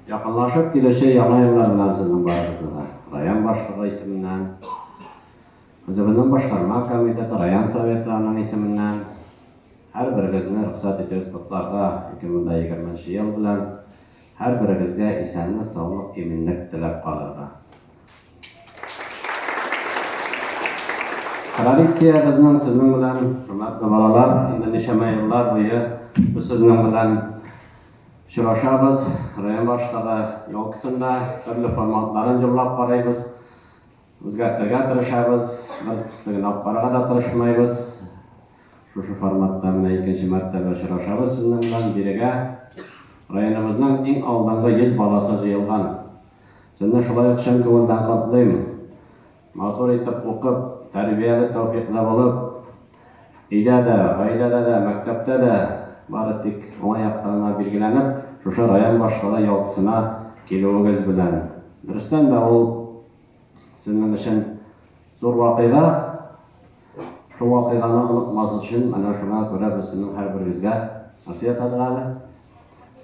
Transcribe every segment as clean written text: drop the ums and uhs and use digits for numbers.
Якынлашып килүче Яңа еллар белән сезнең барыгызны да район башлыгы исеменнән, үзебезнең башкарма комитеты, район советы аның исеменнән һәрберегезне рөхсәт итегез котларга 2020 нче ел белән, һәрберегезгә исәнлек, саулык, иминлек теләп калырга. Традиция безнең сезнең белән, хөрмәтле балалар, инде ничәмә еллар буе без сезнең белән очрашабыз. Район башлыгы елкасында төрле форматларын җырлап карыйбыз, үзгәртергә тырышабыз, бер төсле генә алып барырга да тырышмыйбыз. Шушы форматта менә икенче мәртәбә очрашабыз сезнең белән. Бирегә районыбызның иң алдынгы 100 баласы җыелган. Сезне шулай ук чын күңелдән котлыйм. Матур итеп укып, тәрбияле, тәүфыйклы булып, өйдә дә, гаиләдә дә, мәктәптә дә бары тик уңай яктан гына билгеләнеп, шушы район башлыгы ялкысына килүегез белән. Дөрестән дә, ул сезнең өчен зур вакыйга. Шул вакыйганы онытмас өчен, менә шуңа күрә без сезнең һәрберегезгә нәрсә ясадык әле?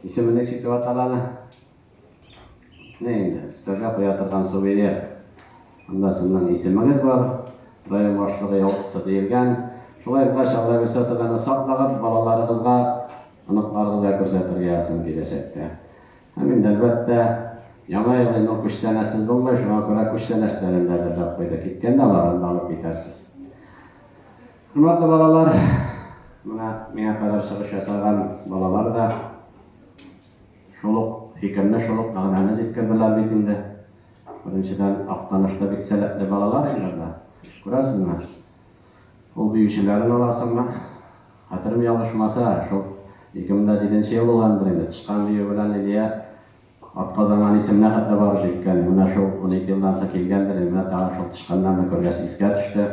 Исеме ничек дип атала әле? Менә инде, өстәлгә куя торган сувенир. Анда сезнең исемегез бар, район башлыгы ялкысы диелгән. Шулай булгач, Алла бирсә, сез аны саклагыз, балаларыгызга, оныкларыгызга күрсәтергә язсын киләчәктә. Һәм инде, әлбәттә, Яңа ел инде ул күчтәнәчсез булмый, шуңа күрә күчтәнәчләрен дә әзерләп куйдык. Киткәндә аларын да алып китәрсез. Хөрмәтле балалар, менә миңа кадәр чыгыш ясаган балалар да Шул ук фикерне, шул ук мәгънәне җиткерделәр бит инде. Беренчедән, Актанышта бик сәләтле балалар инде анда. Күрәсезме? Ул биючеләрен аласыңмы? Хәтерем ялгышмаса, шул 2007 нче ел булгандыр инде, тычкан биюе белән Лилия атказанган исеменә хәтле барып җиткән. Менә шул 12 елдан соң килгәндер инде, менә тагын шул тычканнарны күргәч искә төште.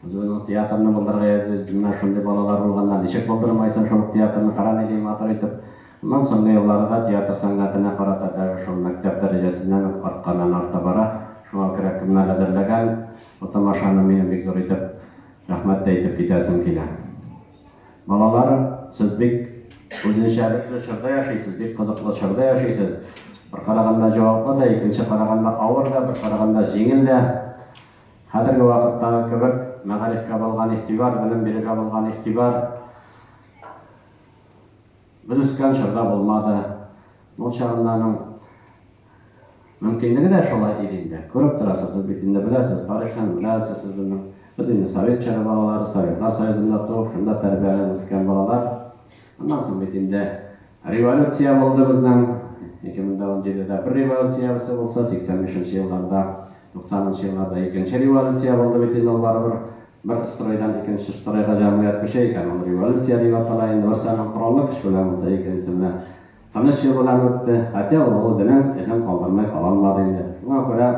Үзебезнең театрны булдырырга язбыз. Менә шундый балалар булганда ничек булдырмайсың шул театрны, кара нинди матур итеп. Моннан соңгы елларда театр сәнгатенә карата даже шул мәктәп дәрәҗәсеннән үк артканнан арта бара. Шуңа күрә кемнәр әзерләгән бу тамашаны минем бик зур итеп рәхмәт тә әйтеп китәсем килә. Балалар, сез бик үзенчәлекле чорда яшисез, бик кызыклы чорда яшисез. Бер караганда җаваплы да, икенче караганда авыр да, бер караганда җиңел дә. Хәзерге вакыттагы кебек мәгарифкә булган игътибар, белем бирүгә булган игътибар без үскән чорда булмады. Ул чагында аның мөмкинлеге дә шулай иде инде. Күреп торасыз, сез бит инде беләсез, тарихын беләсез сез безнең. Без инде совет чоры балалары, Советлар Союзында туып, шунда тәрбияләнеп үскән балалар. Аннан соң бит инде революция булды безнең. 2017-дә бер революциябез булса, 85 нче елларда, 90 нчы елларда икенче революция булды бит инде ул барыбер. Бер стройдан икенче стройга җәмгыять күчә икән, ул революция дип атала инде. Берсе аның кораллы көч белән булса, икенчесе менә тыныч юл белән үтте. Хотя ул үзенең эзен калдырмый кала алмады инде. Шуңа күрә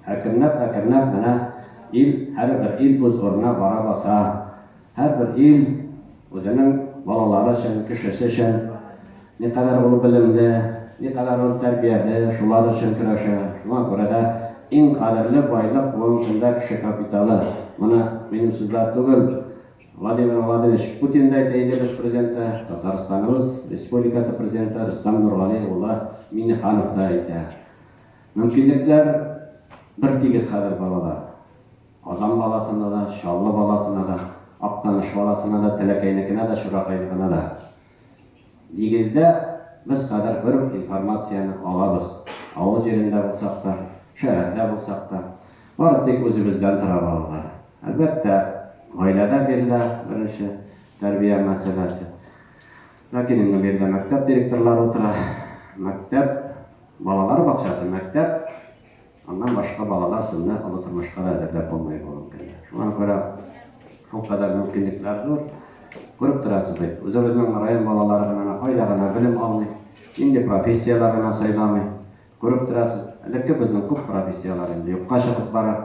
Әкренләп-әкренләп менә ил, һәрбер ил үз урынына бара баса. Һәрбер ил үзенең балалары өчен, кешесе өчен, никадәр ул белемле, никадәр ул тәрбияле, шулар өчен көрәшә. Шуңа күрә дә иң кадерле байлык бүгенге көндә кеше капиталы. Моны минем сүзләр түгел, Владимир Владимирович Путин да әйтә иде, без президенты, Татарстаныбыз Республикасы президенты Рөстәм Нургали улы Миңнеханов та әйтә. Мөмкинлекләр бер тигез хәзер балалар. Казан баласына да, Чаллы баласына да, Актаныш баласына да, Теләкәйнекенә дә, Чуракайныкына да. Нигездә без хәзер бер үк информацияне алабыз. Авыл җирендә булсак та, шәһәрдә булсак та. Бары тик үзебездән тора балалар. Әлбәттә, гаиләдә бирелә беренче тәрбия мәсьәләсе. Ләкин инде бу җирдә мәктәп директорлары утыра. Мәктәп, балалар бакчасы, мәктәп, аннан башка балалар сезне олы тормышка да әзерләп булмый бүгенге көндә. Шуңа күрә шулкадәр мөмкинлекләр зур. Күреп торасыз бит, үзебезнең район балалары гына кайда гына белем алмый, нинди профессияләр генә сайламый. Күреп торасыз, элекке безнең күп профессияләр инде юкка чыгып бара.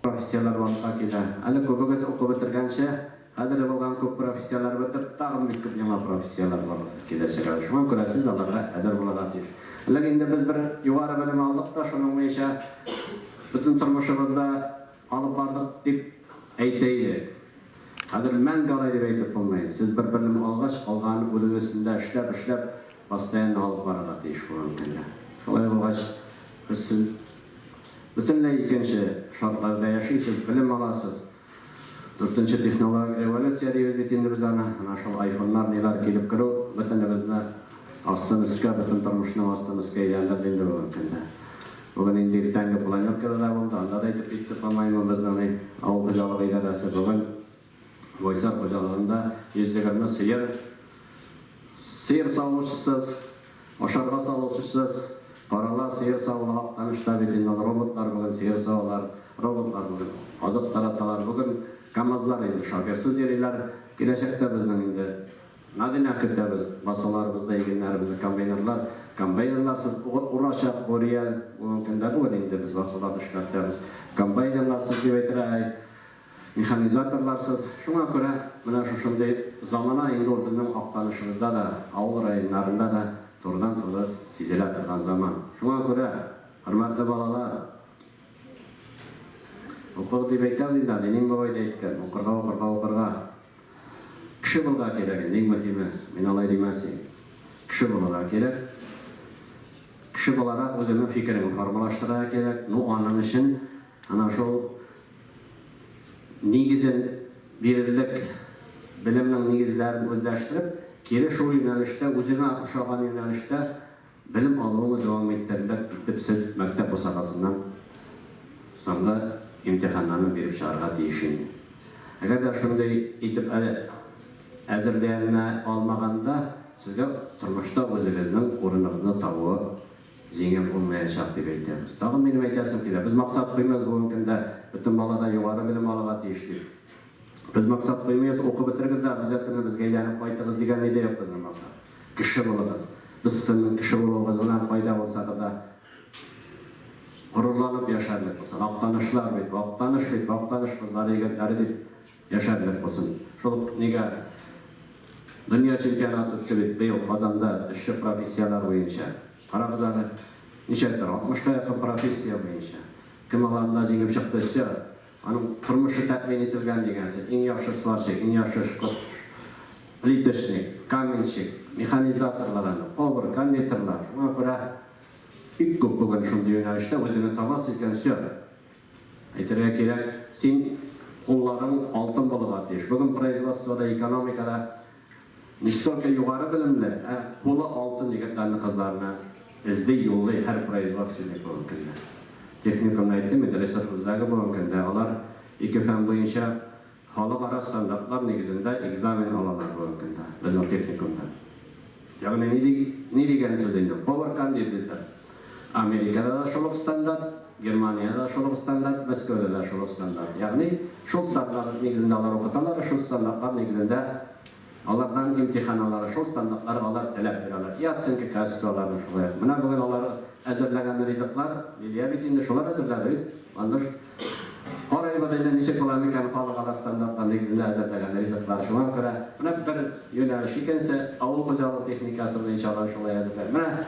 Профессияләр барлыкка килә. Әле күбегез укып бетергәнче, хәзер булган күп профессияләр бетеп, тагын бик күп яңа профессияләр барлыкка киләчәк әле. Шуңа күрә сез аларга әзер булырга тиеш. Элек инде без бер югары белем алдык та, шуның буенча бөтен тормышыбызда алып бардык дип әйтә идек. Хәзер мәңге алай дип әйтеп булмый. Сез бер белем алгач, калганын үзегез өстендә эшләп-эшләп, постоянно алып барырга тиеш була. булгач, без сез бөтенләй икенче шартларда яшисез, белем аласыз. Дүртенче технологик революция дибез бит инде без аны. Менә шул айфоннар, ниләр килеп керү бөтенебезне астын өскә, бөтен тормышның астын өскә әйләндерде инде бүгенге көндә. Бүген инде иртәнге планеркада да булды, анда да әйтеп китте, по-моему, безнең ни, авыл хуҗалыгы идарәсе бүген Байсар хуҗалыгында 120 сыер, сыер савучысыз, ашарга салучысыз, карала, сыер савыла Актанышта бит инде ул роботлар бүген сыер савалар, роботлар бүген азык тараталар, бүген КАМАЗлар инде шоферсыз йөриләр. Киләчәктә безнең инде Надина көтәбез, басуларыбызда игеннәребезне комбайнерлар, комбайнерларсыз урачак бу реаль бүгенге көндә, бүген инде без басуларны эшкәртәбез комбайнерларсыз дип әйтергә. Механизаторларсыз. Шуңа күрә менә шушындый замана инде ул безнең Актанышыбызда да, авыл районнарында да турыдан-туры сизелә торган заман. Шуңа күрә, хөрмәтле балалар, укыгыз дип әйтәбез инде, Ленин бабай да әйткән, укырга, укырга, укырга. Кеше булырга кирәк инде, иң мөһиме, мин алай димәс идем. Кеше булырга кирәк. Кеше буларак үзеңнең фикереңне формалаштырырга кирәк. Ну, аның өчен Ана шул нигезен бирерлек белемнең нигезләрен үзләштереп, кире шул юнәлештә, үзеңә ошаган юнәлештә белем алуыңны дәвам иттерерлек итеп сез мәктәп бусагасыннан соңгы имтиханнарны биреп чыгарга тиеш инде. Әгәр дә шундый итеп әле әзерләнә алмаганда, сезгә тормышта үзегезнең урыныгызны табуы Җиңел булмаячак дип әйтәбез. Тагын минем әйтәсем килә, без максат куймыйбыз бүгенге көндә бөтен бала да югары белем алырга тиеш дип. Без максат куймыйбыз, укып бетерегез дә обязательно безгә әйләнеп кайтыгыз дигән ни дә юк безнең максат. Кеше булыгыз. Без сезнең кеше булуыгыз белән кайда булсагыз да горурланып яшәрлек булсын. Актанышлар бит, Актаныш бит, Актаныш кызлары, егетләре дип яшәрлек булсын. Шул ук нигә Дөнья чемпионаты үтте бит быел Казанда эшче профессияләр буенча. Карагыз әле, ничә төр, алтмышка якын профессия буенча. Кем аларында җиңеп чыкты, всё, аның тормышы тәэмин ителгән дигән сүз. Иң яхшы сварщик, иң яхшы плиточник, каменщик, механизаторлар аны, повар, кондитерлар. Шуңа күрә бик күп бүген шундый юнәлештә үзеңне табасың икән, всё. Әйтергә кирәк, син кулларың алтын булырга тиеш. Бүген производствода, экономикада не столько югары белемле, ә кулы алтын егетләрне, кызларны эзли, юллый һәр производственник бүгенге көндә. Техникумны әйттем инде, ресурс үзәге бүгенге көндә. Алар ике фән буенча Халыкара стандартлар нигезендә экзамен алалар бүгенге көндә безнең техникумда. Ягъни ни ди, ни дигән сүз инде? Повар кондитер. Америкада да шул ук стандарт, Германиядә дә шул ук стандарт, Мәскәүдә дә шул ук стандарт. Ягъни шул стандарт нигезендә алар укыталар, шул стандартлар нигезендә алардан имтихан алалар, шул стандартларга алар таләп бирәләр. И оценка качества аларның шулай ук. Менә бүген алар әзерләгән ризыклар, Лилия бит инде шулар әзерләде бит, Ландыш. Карыйбыз инде, ничек була микән халыкара стандартлар нигезендә әзерләгән ризыклар. Шуңа күрә менә бер юнәлеш, икенче авыл хуҗалыгы техникасы буенча алар шулай әзерләр. Менә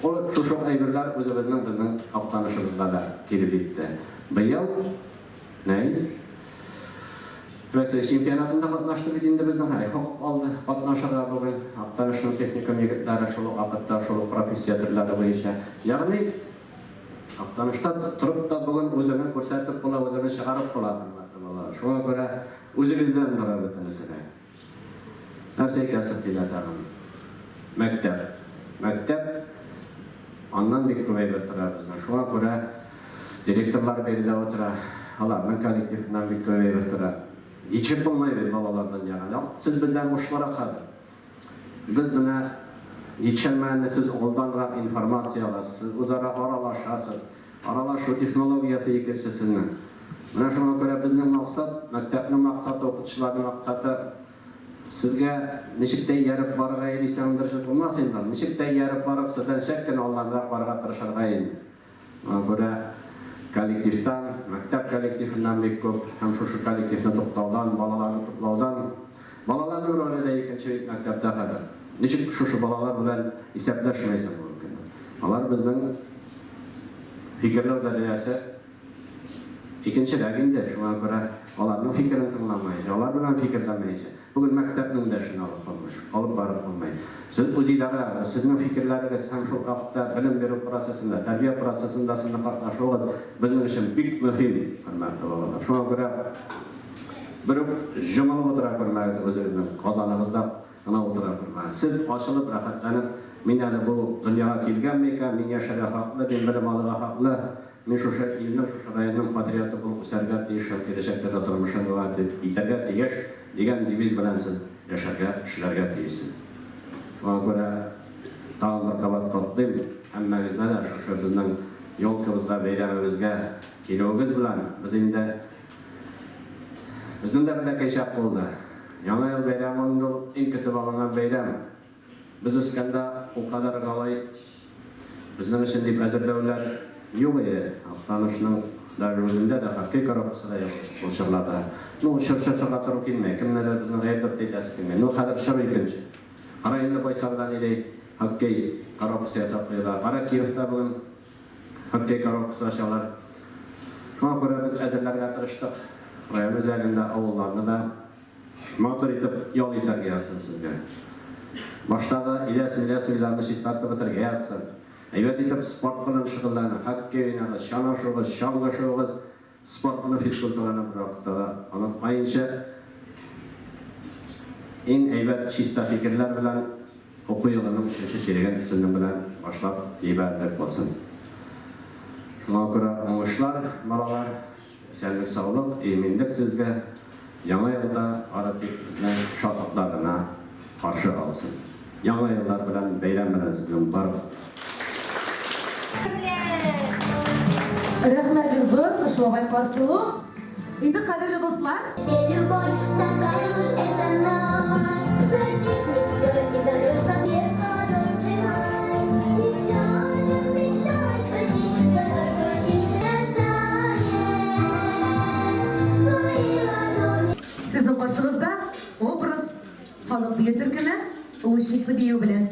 ул шушы ук әйберләр үзебезнең безнең Актанышыбызга да килеп җитте. Быел нәй Россия чемпионатында катнашты бит инде безнең һәй хокук алды катнашырга бүген Актанышның техникум егетләре шул ук вакытта шул ук профессия төрләре буенча. Ягъни Актанышта торып та бүген үзеңне күрсәтеп була, үзеңне чыгарып була, хөрмәтле балалар. Шуңа күрә үзегездән тора бөтенесе дә. Нәрсә әйтәсем килә тагын? Мәктәп. Мәктәп, аннан бик күп әйбер тора безнең. Шуңа күрә директорлар биредә утыра, аларның коллективыннан бик күп әйбер тора. Ничек булмый бит балалар дөньяга. Сез бездән ушлырак хәзер. Без менә ничәмәне сез алданрак информация аласыз, сез үзара аралашасыз. Аралашу технологиясе икенче сезнең. Менә шуңа күрә безнең максат, мәктәпнең максаты, укытучыларның максаты сезгә ничек тә ияреп барырга дисәң дөрес булмас инде. Ничек тә ияреп барып, сездән чәк кенә алданрак барырга тырышырга инде. Шуңа күрә коллективтан, мәктәп коллективыннан бик күп һәм шушы коллективны туктаудан, балаларны туплаудан, балаларның роле дә икенче бит мәктәптә хәзер. Ничек шушы балалар белән исәпләшмәйсең бүгенге көндә? Алар безнең фикерләү дәрәҗәсе икенчерәк инде, шуңа күрә аларның фикерен тыңламаенча, алар белән фикерләмәенчә. Бүген мәктәпнең дә эшен алып булмый, алып барып булмый. Сез үзидарә, сезнең фикерләрегез һәм шул вакытта белем бирү процессында, тәрбия процессында сезнең катнашуыгыз безнең өчен бик мөһим, хөрмәтле балалар. Шуңа күрә бер үк җомылып утыра күрмәгез үзегезнең казаныгызда гына утыра күрмәгез. Сез ачылып, рәхәтләнеп, мин әле бу дөньяга килгәнме икән, мин яшәргә хаклы, мин белем алырга хаклы, Мин шушы илнең, шушы районның патриоты булып үсәргә тиеш һәм киләчәктә дә тормышым шулай итәргә тиеш, дигән девиз белән сез яшәргә, эшләргә тиешсез. Шуңа күрә тагын бер кабат котлыйм һәммәгезне дә шушы безнең елкабызга, бәйрәмебезгә килүегез белән. Без инде, безнең дә бәләкәй чак булды. Яңа ел бәйрәме ул инде ул иң көтеп алынган бәйрәм. Без үскәндә ул кадәр галай безнең өчен дип әзерләүләр юк иде. Актанышның даже үзендә дә хоккей коробкасы да юк ул чорларда. Ну, чыр-чыр-чырга туры килми, кемнедер безне гаепләп тә әйтәсе килми. Ну, хәзер чор икенче. Кара инде Байсарда нидәй хоккей коробкасы ясап куйдылар. Кара Кировта бүген хоккей коробкасы ачалар. Шуңа күрә без әзерләргә тырыштык. Район үзәгендә авылларны да Матур итеп ял итәргә язсын сезгә. Баштагы иләс-миләс уйларны чистартып бетерергә язсын. Әйбәт итеп спорт белән шөгыльләнең, хоккей уйнагыз, чана шуыгыз, чаңгы шуыгыз. Спортны, физкультураны бервакытта да онытмаенча, иң әйбәт чиста фикерләр белән уку елының өченче чиреген сезнең белән башлап җибәрерлек булсын. Шуңа күрә уңышлар, балалар! Исәнлек-саулык, иминлек сезгә, Яңа елда бары тик безне шатлыклар гына каршы алсын. Яңа еллар белән, бәйрәм белән сезнең барыгызны да! Рәхмәт бик зур, Кыш бабай Карсылу. Инде кадерле дуслар. Любовь такая уж это ночь, Затихнет все и замрет навек ладонь сжимай. И все, о чем мечталось спросить, за какой Сезнең каршыгызда образ халык бию төркеме Лучница бию белән.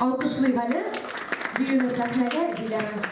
Алкышлыйк әле биюне сәхнәгә Диләрә.